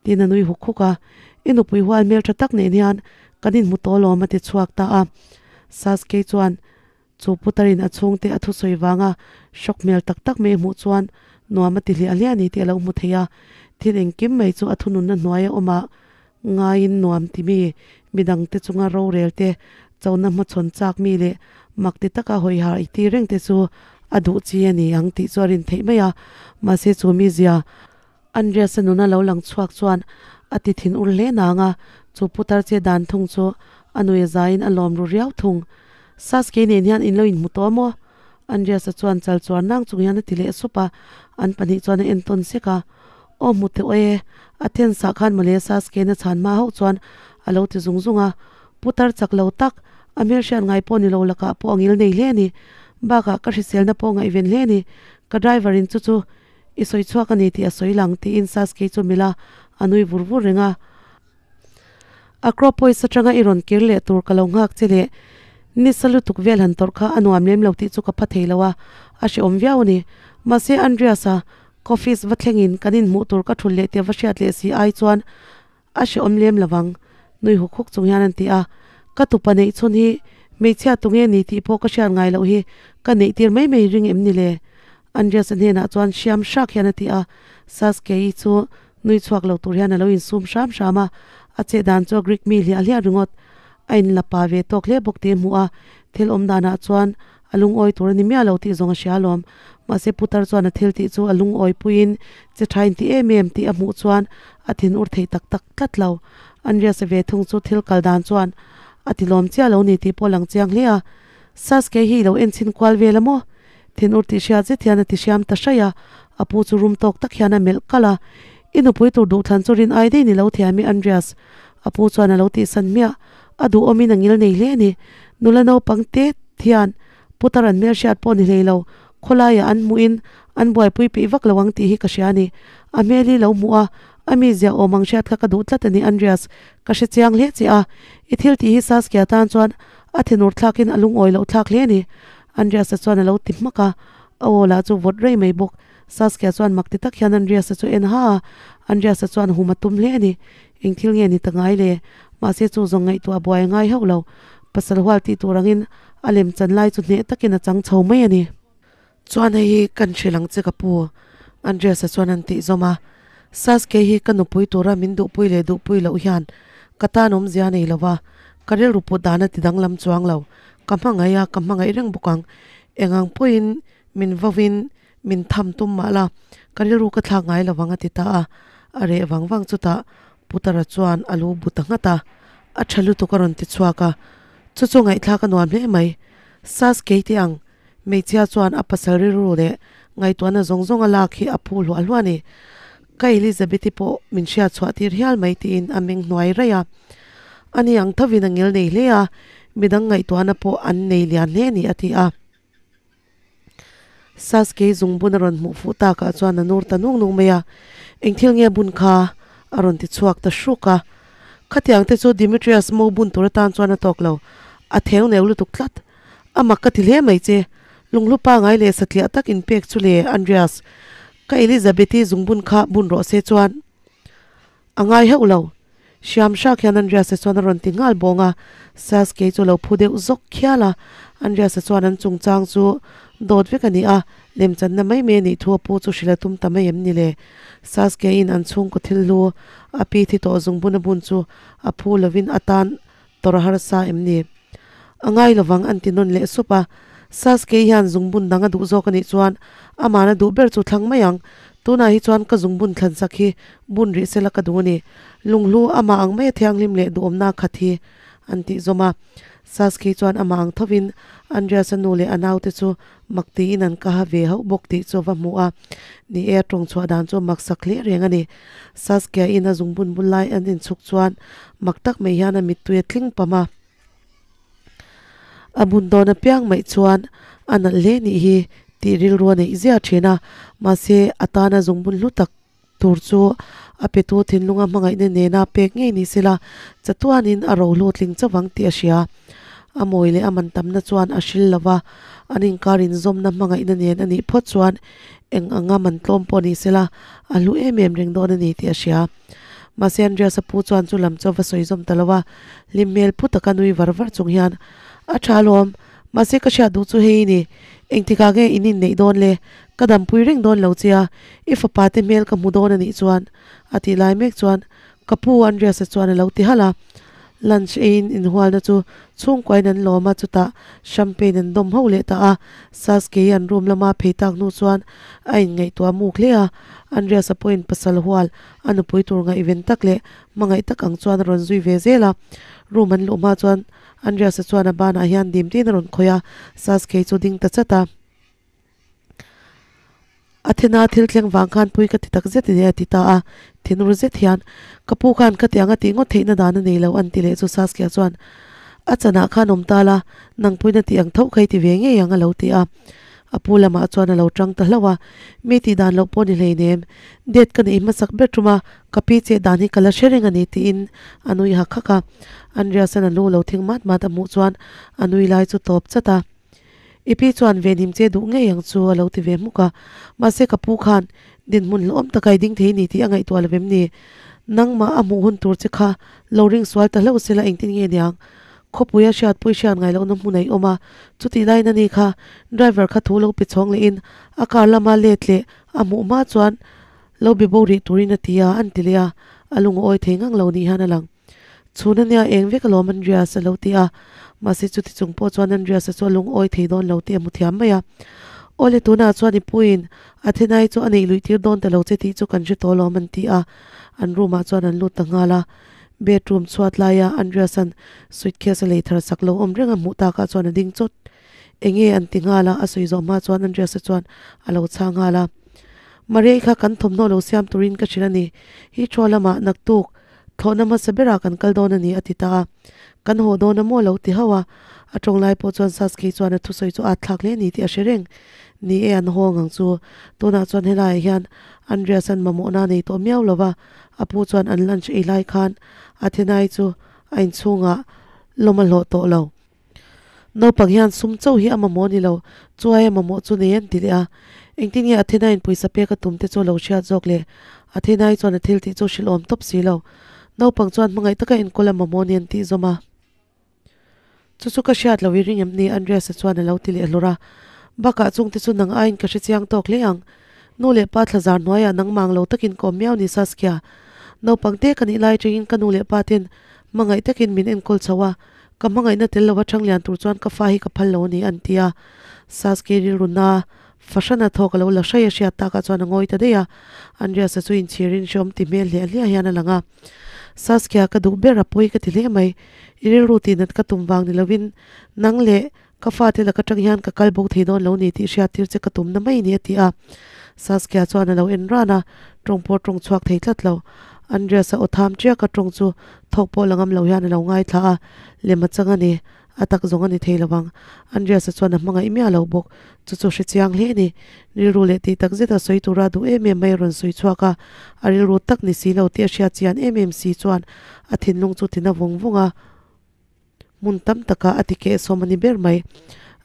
tiin a nui huk huk a. I nupui hual hmel tha tak nen hian kan inhmu tawh alawm a ti chhuak ta a. Sasuke chuan chu putarin a chhungte a thusawi vanga shock hmel tak tak mai a hmuh chuan nuam a ti hliah hliah a ni tih a lo hmu thei a. Thil engkim mai chu a thununna hnuaia awmah ngaiin nuam ti mi, midangte chunga rorel te, chona hmachhawn chak mi leh mak ti taka hawi har i ti reng te chu a duh chi a ni ang tih chu a rin theih mai a. Mahse chu mizia Andreas-a nuna lo lang chhuak chuan a ti thin ur hle nang a, chu putar che dan thung chu a nui a zaiin a lawm ru riau thung. Sasuke nen hian in lo inhmu tawh maw? Andreas-a chuan chal chuar nang chung hian a ti leh sup a, an pahnih chuan a entawn sek a. Aw hmu teh aw e, a tensah khan mawle Sasuke-na chhan hma hauh chuan a lo ti zung zung a. Putar chak lo tak, a hmelhriat ngai pawh ni lo lakah pawh a ngil nei hle a ni. Bakah ka hriselna pawh ngaihven hle a ni. Ka driver-in chu chu I sawi chhuak a ni tih a sawi lang, tiin Sasuke chu mila a nui vur vur reng a. Acropolis atanga i rawn kir leh tur ka lo nghak che leh nisa lutuk vel han tawrh kha a nuam lem lo tih chu ka pha thei lo a, a hrehawm viau a ni. Mahse Andreas-a Coffees va thlengin kan inhmuh tur ka thul leh tih a va hriat leh si ai chuan A hrehawm lem lovang, nui huk huk chung hian an ti a. Ka tupa neih chhun hi hmeichhia tunge ni tih pawh ka hriat ngai loh hi ka neih tir mai mai ring em ni le? Andreas-a hnenah chuan hriam hrak hian a ti a. Sasuke-i chu nui chhuak lo tur hian a lo insum hram hram a, a chet dan chu a Greek mi hliah hliah ringawt. A inla pa ve tawk hle bawk tih a hmuh a, thil awm danah chuan A lungawi tur a ni miah lo tih zawng a hria alawm. Mahse putar chuan a thil tih chu a lungawi puiin che tha in ti em em tih a hmuh chuan a thin ur thei tak tak tlat lo. Andreas-a ve thung chu thil kal dan chuan a ti lawm chiah lo ni tih pawh a lang chiang hle a. Sasuke hi i lo en chhin kual vel a maw? Thin ur tih hriat zet hian a ti hriam ta hraih a. A pu chu rum tawk tak hian a melh kalh a. I nupui tur duhthlan chu rin ai daih ni lo thiam i Andreas. A pu chuan a lo tihsan hmiah. A duhawmin a ngil nei hle a ni. Nula naupang te hian putar an hmelhriat pawh ni hlei lo, khawlaiah an hmuhin an buaipui peih vak lo ang tih hi ka hria a ni. A hmel hi lo hmuh a, a mizia awm ang hriat kha ka duh tlat a ni Andreas, ka hre chiang hle che a, i thil tih hi Saskia tan chuan a thinur thlakin a lungawi loh thlak hle a ni Andreas-a chuan a lo ti hmak a, a aw lah chu vawt rei mai bawk. Saskia chuan mak ti tak hian Andreas-a chu en ha a, Andreas-a chuan hum a tum hle a ni. Eng thil nge ni ta ngai le? Mahse chu zawng ngaihtuah buai a ngai hauh lo. Pasal hual tih tur angin a lem chan lai chu hneh takin a chang chho mai a ni. Chuan hei hi kan hrilh ang che ka pu, Andreas-a chuan an tih zawm a. Sasuke hi ka nupui tura min duhpui leh duhpui loh hian ka tan awmzia a nei lo va, ka rilru put dan a ti danglam chuang lo. Ka hmangaih a, ka hmangaih reng bawk ang. Eng ang pawhin min vauin Min tham tum mah la, ka rilru ka thlak ngai lovang a ti ta a, a reh vang vang chutah Putara chuan a lu bu ta nghat a, a tha lutuk a rawn ti chhuak a, chu chu ngaihthlak a nuam hle mai. Sas kei teh ang, hmeichhia chuan a pasal rilru leh ngaihtuahna zawng zawng a lak hi a phu hluah hluah a ni. Ka Elizabeth-i pawh min hriat chhuah tir hial mai tiin a meng hnuai raih a. Ani ang thovin a ngil nei hle a, midang ngaihtuahna pawh an nei lian hle a ni a ti a. Sasuke zungbun a rawn hmuh fuh takah chuan a nur ta nung nung mai a, Eng thil nge bun kha? a rawn ti chhuak ta hruk a. Khatiang te chu Demetrius mo bun tur atan chuan a tawk lo, a theu neu lutuk tlat. A mak ka ti hle mai che, lunghlu pangai leh satliah tak inpek chu le, Andreas. Ka Elizabeth-i zungbun kha bun rawh se chuan. A ngai hauh lo. Hriam hrak hian Andreas-a chuan a rawn ti nghal bawng a, Sasuke chu a lo phu deuh zawk khial a. Andreas-a chuan an chungchang chu dawt vek a ni a, lemchanna mai mai a nih thu a pu chu hrilh a tum ta mai em ni le? Sasuke-in an chhungkaw thil hlu a pi thi tawh zungbun a bun chu a phu lovin a tan tawrh a harsa em ni? A ngai lovang an ti nawn leh sup a. Sasuke hian zungbun dang a duh zawk a nih chuan amahna duh ber chu thlang mai ang. Tunah hi chuan ka zungbun thlan sak hi bun rih sela ka duh a ni. Lunghlu amah ang mai a thianghlim leh duhawmna khat hi an tih zawm a. Sasuke chuan amah ang thovin Andreas-a nu leh a naute chu Mak tiin an ka ha ve hauh bawk tih chu a va hmu a, ni e a tawng chhuah dan chu a mak sak hle reng a ni. Saskia in a zung bun bun lai an inchhuk chuan mak tak mai hian a mittui a tling pam a. A bun dawn apiang mai chuan a nalh hle nih hi tih rilru a neih ziah thin a, mahse a tana zung bun hlu tak tur chu a petu thinlunga hmangaihna nena pek ngei ni sela, chatuanin a rohlu tling chauh ang tih a hria. A mawi leh a man tamna chuan a hril lo va, an inkar inzawmna hmangaihna nen a nih phawt chuan eng anga man tlawm pawh ni sela, a hlu em em reng dawn a ni tih a hria. Mahse Andreas a pu chuan chu lam chu a va sawi zawm ta lo a, hlim hmel pu taka nui var var chung hian, A tha alawm, mahse ka hriat duh chu hei i ni, engtikah nge in inneih dawn le? Ka dampui reng dawn lo che a, i fapa te hmel ka hmu dawn a nih chuan, a tih lai mek chuan ka pu Andreas-a chuan a lo ti halh a. Lunch eiin inhualna chu chhungkuain an lawm a, chutah champagne an dawm ho leh ta a. Sasuke-i an room lama phei tak hnu chuan a inngaihtuah muk hle a, Andreas-a pawhin pasal hual a nupui tur ngaihven tak leh hmangaih tak ang chuan a rawn zui ve zel a. Room an luh hma chuan Andreas-a chuan a banah hian dim tiin a rawn khawih a, Sasuke chu ding ta chat a. A thena thil thleng vang khan pui ka ti tak zet ania a ti ta a, thinur zet hian ka pu khan khatiang a tih ngawt theihna dan a nei lo an ti leh chu Saskia chuan a chanah khan awm ta la, nang puina tih ang tho kha i ti ve ngei ang a lo ti a. A pu lamah chuan a lo tang ta hlauh a, mi tih dan loh pawh ni hleinem, date ka neih hmasak ber tum a, ka pi che dan hi ka la hre reng a ni tiin a nui hak hak a. Andreas-an a lu lo thing mat mat a hmuh chuan a nui lai chu tawp chat a. I pi chuan venhim che duh ngei ang chu a lo ti ve hmuk a, mahse ka pu khan dinhmun hlauhawm taka i ding thei ni tih a ngaihtuah lo em ni? Nangmah a hmuh hun tur che kha lo ring sual ta hlauh sela engtin nge niang? Khawpui a hriatpui hriat ngai lohna hmun a i awm a, chutih laiin ani kha driver kha thu lo pe chhawng lehin a car lama let leh a hmuh hma chuan lo be bo rih turin a ti a, an ti leh a, a lung a awi thei ngang lo nih hian a lang. Chhun ania eng vek alawm Andreas a lo ti a, mahse chuti chung pawh chuan Andreas-a chu a lungawi thei dawn lo tih a hmu thiam mai a. Awle tunah chuan i puiin Athenai chu a neih luih tir dawn ta lo che tih chu kan hre tawh alawm an ti a, an room ah chuan an lut ta nghal a. Bedroom chhuat laia Andreas-a'n suitcase a lei thar sak lo awm reng a hmuh takah chuan a ding chawt. Enge an ti nghal a, a sawi zawh hma chuan Andreas-a chuan a lo chhang nghal a. Maria-i kha kan thawmhnaw lo siam turin ka hrilh a ni, hi thu lamah naktuk Thlawhna hmasa berah kan kal dawn a ni a ti ta a. Kan haw dawn a maw lo ti hauh a. A tawng lai pawh chuan Sasuke chuan a thusawi chu at thlak hle a ni tih a hre reng. Ni e an haw ang chu. Tunah chuan helaiah hian Andreas an mamawhna a nei tawh miau lo va, a pu chuan an lunch ei lai khan Athenai chu a inchhungah lawm a hlawh tawh lo. Naupang hian sum chauh hi a mamawh a ni lo, chuai a mamawh chu nei an ti leh a. Engtin nge Athena-in pawisa pek a tum te chu a lo hriat zawk le? Athena-i chuan a thil tih chu hrilh awm tawp si lo. Naupang chuan hmangaih taka enkawl a mamawh a ni an tih zawm a. Chu chu ka hriat lo i ring em ni? Andreas-a chuan a lo ti leh hlawrh a. Bakah chung te chu nang aiin ka hre chiang tawk hle ang. Nu leh pa thlazar hnuaiah nangmang lo takin ka awm miau ni Saskia. Naupang te ka nih lai atangin ka nu leh pa ten hmangaih takin min enkawl chho a, Ka hmangaihna tel lova chang lian tur chuan ka fa hi ka phal lo a ni, an ti a. Sasuke rilruna fahrana thawk a lo la hrai a hriat takah chuan a ngawi ta daih a. Andreas-a chu inchhirin hreawm ti hmel hliah hliah hian a lang a. Sasuke-a ka duh ber a pawi ka ti hle mai. I rilru tihnat ka tum vang ni lovin nang leh ka fate laka tang hian ka kal bo thei dawn lo ni tih hriat tir che ka tumna mai ni a ti a. Saskia chuan a lo en ran a, tawng pawh tawng chhuak thei tlat lo. Andreas-a aw tham chiak a tawng chu thawk pawh la ngam lo hian a lo ngaithla a, lem a chang a ni, a tak zawng a ni thei lo ang. Andreas-a chuan a hmangaih miah lo bawk, chu chu hre chiang hle a ni. Rilru leh tih tak zeta sawi tura duh em em mai a rawn sawi chhuak a, a rilru tak ni si lo tih a hriat chian em em si chuan a thinlung chu tina vung vung a. Hmun tam takah a ti kehsawm a ni ber mai.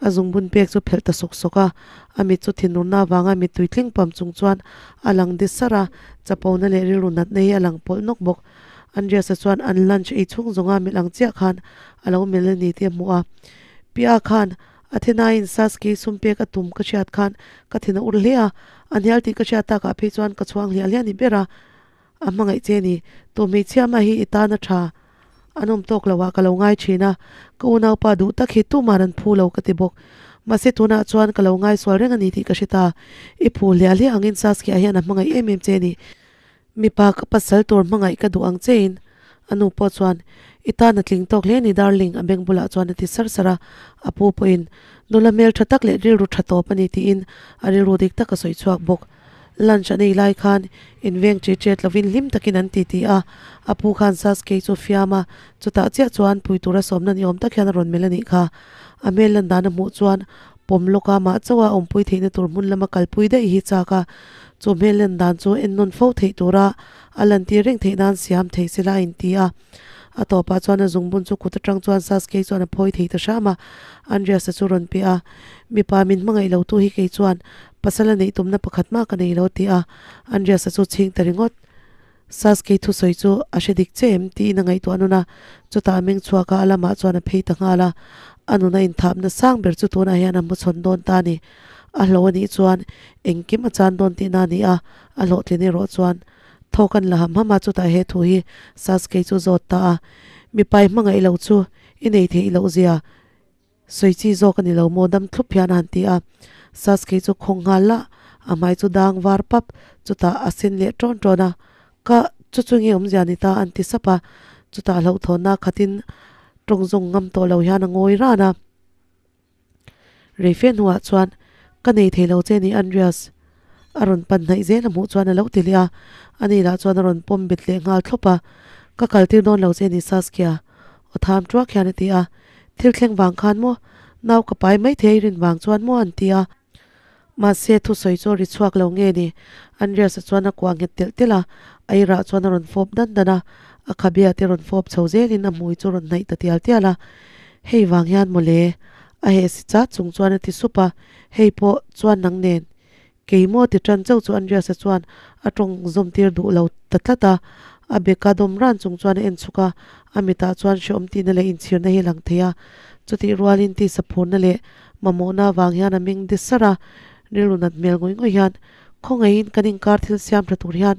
A zungbun pek chu phelh ta sawk sawk a, a mit chu thinurna avanga mittui tling pam chung chuan a lang di sar a, chapona leh rilru natna hi a lang pawlh nawk bawk. Andreas-a chuan an lunch ei chhung zawnga melh ang chiah khan a lo melh a ni tih a hmu a. Pia khan Athena-in Sasuke sum pek a tum ka hriat khan ka thin a ur hle a, a hnial tih ka hriat takah phei chuan ka chhuang hliah hliah a ni ber a. A hmangaih che ni, tu hmeichhia mah hi i tan a tha. An awm tawk lo ah ka lo ngai thin a, ka unaupa duh tak hi tuman an phu lo ka ti bawk. Mahse tunah chuan ka lo ngai sual reng a ni tih ka hre ta. I phu hliah hliah angin Saskia hian a hmangaih em em che ni. Mipa ka pasal tur hmangaih ka duh ang chein. A nu pawh chuan, I tan a tling tawk hle ni darling a beng bulah chuan a ti sar sar a. A pu pawhin, Nula hmel tha tak leh rilru tha tawp a ni tiin a rilru dik tak a sawi chhuak bawk. Lunch an ei lai khan inveng che chet lovin hlim takin an titi a, a pu khan Sasuke chu fiam a, chutah chiah chuan pui tura sawmna ni awm tak hian a rawn melh a nih kha. A hmel lan dan a hmuh chuan pawm lawka mah chauha awmpui theihna tur hmun lama kalpui daih hi chak a, chu hmel lan dan chu ennawn fo theih tura a lantir reng theih nan siam thei sela a inti a. A tawpah chuan a zungbun chu kut atang chuan Sasuke chuan a phawi thei ta hram a, Andreas-a chu rawn pe a, Mipa min hmangaih lo tu hi kei chuan pasal a neih tumna pakhat mah ka nei lo ti a, Andreas-a chu chhing ta ringawt. Sasuke thusawi chu a hre dik che em tiin a ngaihtuah nun a, chutah a meng chhuak a, a lamah chuan a phei ta nghal a. A nuna inthapna sang ber chu tunah hian a hmachhawn dawn ta a ni. A hlo a nih chuan engkim a chan dawn tihna a ni a, a hlawhtlin erawh chuan thawk an la ham ham a, chutah he thu hi Sasuke chu zawt ta a, Mipai hmangaih lo chu i nei theih loh zia Sawi chi zawk a ni lo maw dam thlup hian a han ti a, Sasuke chu khawng nghal lah, a hmai chu dang var pap, chutah a sen leh ṭawn ṭawn a, Ka, chu chu nge awmzia ni ta an ti sap a, chutah hlauhthawnna khatin ṭawng zawng ngam tawh lo hian a ngawi ran a. Reife hnuah chuan, Ka nei thei lo che ni Andreas, a rawn pan hnaih zel a hmuh chuan a lo ti leh a, ani lah chuan a rawn pawm bet leh nghal thlawp a, Ka kaltir dawn lo che ni Saskia, aw tham ṭuak hian a ti a, Thil thleng vang khan maw? Nau ka pai mai thei rin vang chuan maw an ti a. Mahse thusawi chu a ri chhuak lo nge ni? Andreas-a chuan a kuah nghet telh telh a, a irah chuan a rawn fawp dan dan a, a khabia te rawn fawp chho zelin a hmui chu rawn hnaih ta tial tial a. Hei vang hian maw le? A heh si chat chung chuan a ti sup a, Hei pawh chuan nang nen Kei maw ti tan chauh chu Andreas-a chuan a tawng zawm tir duh lo ta tlat a, a beka dawm ran chung chuan a en chhuk a, a mitah chuan hrehawm tihna leh inchhirna hi a lang thei a, chutih rualin tisa phurna leh mamawhna avang hian a meng de sar a, rilru nat hmel ngawih ngawih hian Khawngaihin kan inkar thil siam tha tur hian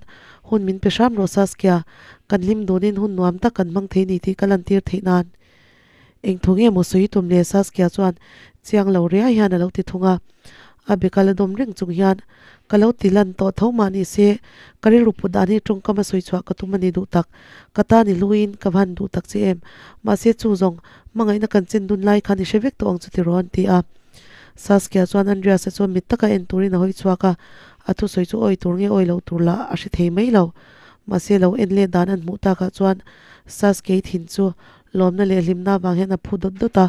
hun min pe hram rawh Saskia, kan hlim dunin hun nuam tak kan hmang thei ni tih ka lantir theih nan. Eng thu nge maw sawi tum le Saskia chuan chiang lo riai hian a lo ti thung a. A be ka la dawm reng chung hian ka lo ti lan tawh tho mah ni se ka rilru put dan hi tawngkam a sawi chhuah ka tum a ni duh tak. Ka tan i hluin ka va han duh tak che em. Mahse chu zawng hmangaihna kan chen dun lai khan i hre vek tawh ang chu tiraw an ti a. Saskia chuan Andreas-a chuan mit taka en turin a hawi chhuak a, a thusawi chu awi tur nge awi loh tur lah a hre thei mai lo. Mahse lo en let dan an hmuh takah chuan Saskia-i thin chu Lawmna leh hlimna avang hian a phu dawt dawt a,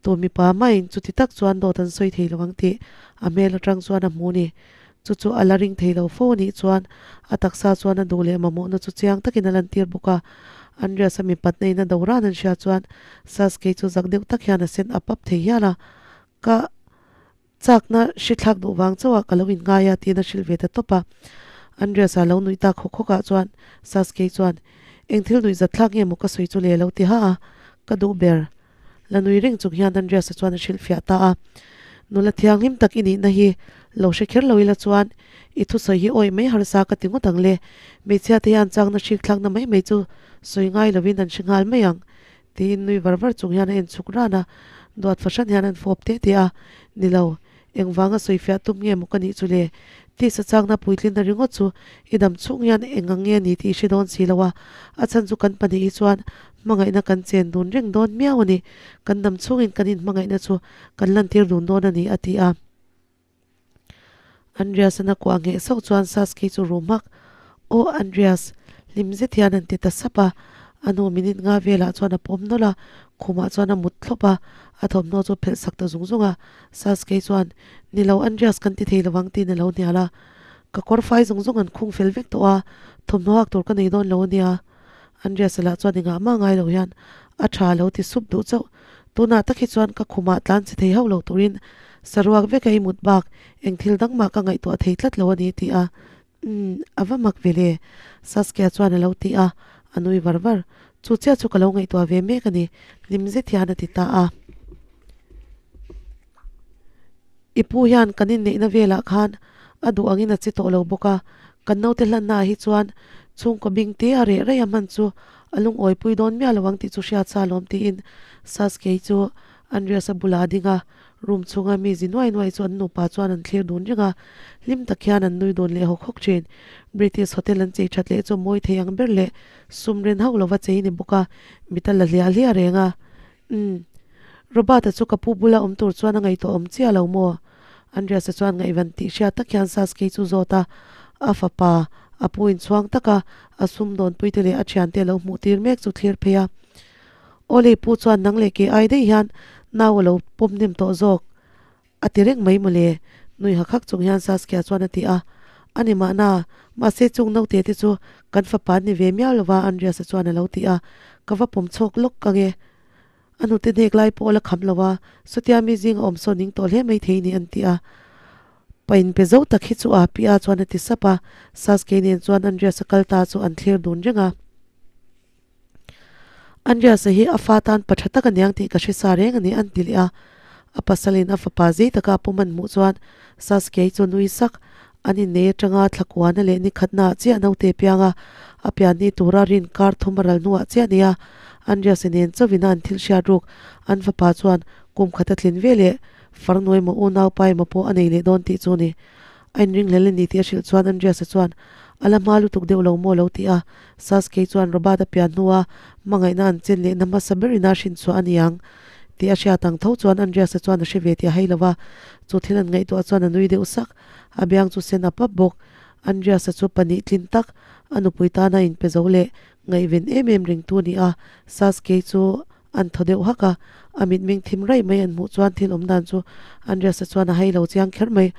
tu mipa maiin chuti tak chuan dawt an sawi thei lo ang tih a hmel atang chuan a hmu ni. Chu chu a la ring thei lo fo anih chuan a taksa chuan a duh leh mamawhna chu chiang takin a lantir bawk a. Andreas-a mipatna in a do ran an hria chuan Sasuke chu zak deuh tak hian a sen ap ap thei hial a, Ka. Chakna hri thlak duh vang chauh ah ka lo inngai a tiin a hrilh ve ta tawp a. Andreas-a lo nuih tak hawk hawk ah chuan Sasuke chuan, Eng thil nuih zat thlak nge maw ka sawi chu le lo ti ha a, ka duh ber. La nui reng chung hian Andreas-a chuan a hrilh fiah ta a. Nula thianghlim tak i nihna hi lo hre kher lo ila chuan i thusawi hi awih mai harsa ka ti ngawt ang le. Hmeichhia te hian chakna hrik thlakna mai mai chu sawi ngai lovin an hre nghal mai ang. Tiin nui var var chung hian a en chhuk ran a, duat fahran hian an fawp teh teh a, Ni lo, engvanga sawifiah tum nge maw ka nih chu le? Tisa chakna puitlinna ringawt chu i dam chhung hian eng ang nge ni tih i hre dawn si lo a, a chhan chu kan pahnih hi chuan hmangaihna kan chen dun reng dawn miau a ni, kan dam chhungin kan inhmangaihna chu kan lantir dun dawn a ni, a ti a. Andreas-an a kuah ngheh sauh chuan Sasuke chu rum hmak, Aw Andreas, hlim zet hian an ti ta sap a. A nu minute nga velah chuan a pawm nawlh a, khumah chuan a mut thlawp a, a thawmhnaw chu a phelh sak ta zung zung a. Sasuke chuan, Ni lo Andreas kan ti thei lovang tiin a lo hnial a. Ka kawr fai zung zung an khung fel vek tawh a, thawmhnaw hak tur ka nei dawn lo a nia. Andreas-a lah chuan engah mah ngai lo hian a tha a lo ti sup duh chauh. Tunah tak hi chuan ka khumah tlan che thei hauh lo turin saruak veka i mut bak eng thil dang mah ka ngaihtuah thei tlat lo a ni ti a. Umm, a va mak ve le, Saskia chuan a lo ti a, a nui var var. Chu chiah chu ka lo ngaihtuah ve mek a ni, hlim zet hian a ti ta a. I pu hian kan inneihna velah khan a duh angin a che tawh lo bawk a, kan naute hlannaah hi chuan chhungkaw bing te a reh raih a hman chu a lungawipui dawn miah lo ang tih chu hriat sa lawm tiin Sasuke chu Andreas-a bulah a ding a, room chhunga mi zi nuai nuai chu an nupa chuan an thlir dun reng a, hlim tak hian an nui dun leh hawk hawk thin. British hotel an chei that leh chu mawi thei ang ber leh sum ren hauh lova chei ni bawk a, mit a la hliah hliah reng a. Umm. Robert-a chu ka pu bula awm tur chuan a ngaihtuah awm chiah lo maw? Andreas-a chuan ngaihvan tih hriat tak hian Sasuke chu zawt a, a fapa, a pu inchhuang taka a sumdawnpuite leh a thiante a lo hmuh tir mek chu thlir phei a. Awle pu chuan nang leh ke ai daih hian nau a lo pawm hnem tawh zawk. A ti reng mai mawle, nui hak hak chung hian Saskia chuan a ti a. A ni mahna, mahse chung naute te chu kan fapa an ni ve miau lova Andreas-a chuan a lo ti a, ka va pawm chhawk lawk ang e. A hnute hnek lai pawh a la kham lo a, sawtia mi zing a awm sawn ning tawh hle mai thei ni an ti a. Pa in pe zo tak hi chu a pi a chuan a ti sap a, Sasuke nen chuan Andreas-a kal ta chu an thlir dun reng a. Andreas-a hi a fa tan pa tha tak aniang tih ka hre sa reng a ni an ti leh a. A pasalin a fapa zei taka a pum an hmuh chuan Sasuke chu nui sak. An innei atanga thlakuana leh ni khatnaah chiah naute piang a, a pian ni tura rin kar thum a ral hnuah chiah a ni a. Andreas-a nen chauhin a an thil hriat ruk an fapa chuan kum khat a tlin ve leh Farnu emaw unaupa emaw pawh a nei leh dawn tih chu ni. A inringhlel a ni tih a hrilh chuan Andreas-a chuan, A la hma lutuk deuh lo maw lo ti a. Sasuke chuan Robert-a pian hnua hmangaihna an chen lehna hmasa berin a hrinchhuah a ni ang tih a hriat ang tho chuan Andreas-a chuan a hre ve tih a hei lo va. Chu thil an ngaihtuah chuan a nui deuh sak. A biang chu sen a pap bawk. Andreas-a chu pahnih tlin tak a nupui tana inpe zo leh ngaihven em em ringtu a ni a. Sasuke chu An thaw deuh hak a, a mitmeng thim raih mai an hmuh chuan thil awm dan chu Andreas-a chuan a hai lo chiang kher mai.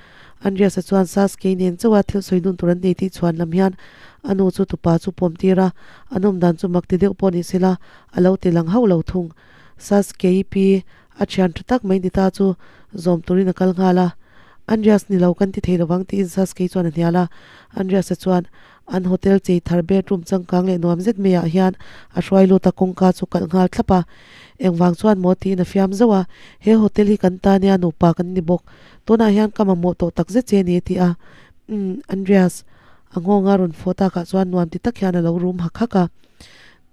Andreas-a chuan Sasuke nen chauha thil sawi dun tur an nei tih chhuan lam hian a nu chu tupa chu pawm tir a, an awm dan chu mak ti deuh pawh ni sela a lo ti lang hauh lo thung. Sasuke-i pi a thian tha tak mai ni ta chu zawm turin a kal nghal a. Andreas ni lo kan ti thei lovang tiin Sasuke chuan a hnial a, Andreas-a chuan An hotel chei thar bedroom changkang leh nuam zet maiah hian a hruai lut a, kawngka chu kalh nghal thlap a. Engvang chuan maw tiin a fiam zauh a, He hotel hi kan ta nia nupa kan ni bawk. Tunah hian ka mamawh tawh tak zet che a ni a ti a. Umm, Andreas. A nghawnga rawn fawh takah chuan nuam ti tak hian a lo rum hak hak a.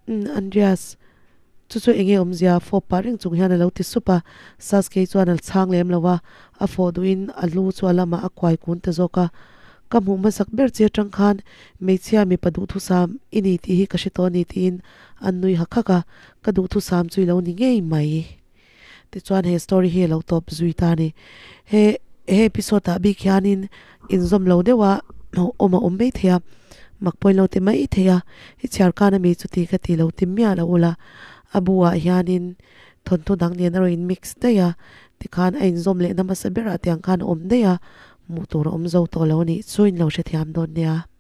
Umm, Andreas. Chu chu enge awmzia fawp pah reng chung hian a lo ti sup a. Sasuke chuan a chhang lem lo a, a fawh duhin a lu chu a lamah a kuai kun ta zawk a. Ka hmuh hmasak ber che atang khan hmeichhia mipa duhthusam i ni tih hi ka hre tawh a ni tiin an nui hak hak a, ka duhthusam chu i lo ni ngei mai. Tichuan he story hi a lo tawp zui ta a ni. He he episode ah bik hianin inzawm lo deuh a awm a awm mai thei a, mak pawhin lo ti mai thei a, i chhiar khan ami chuti ka ti lo ti miah lo ula, a bu ah hianin thawnthu dang nen a rawn in mix daih a, tikhan a inzawm lehna hmasa berah tiang khan a awm daih a, hmuh tur a awm zo tawh lo a nih chu in lo hrethiam dawn nia.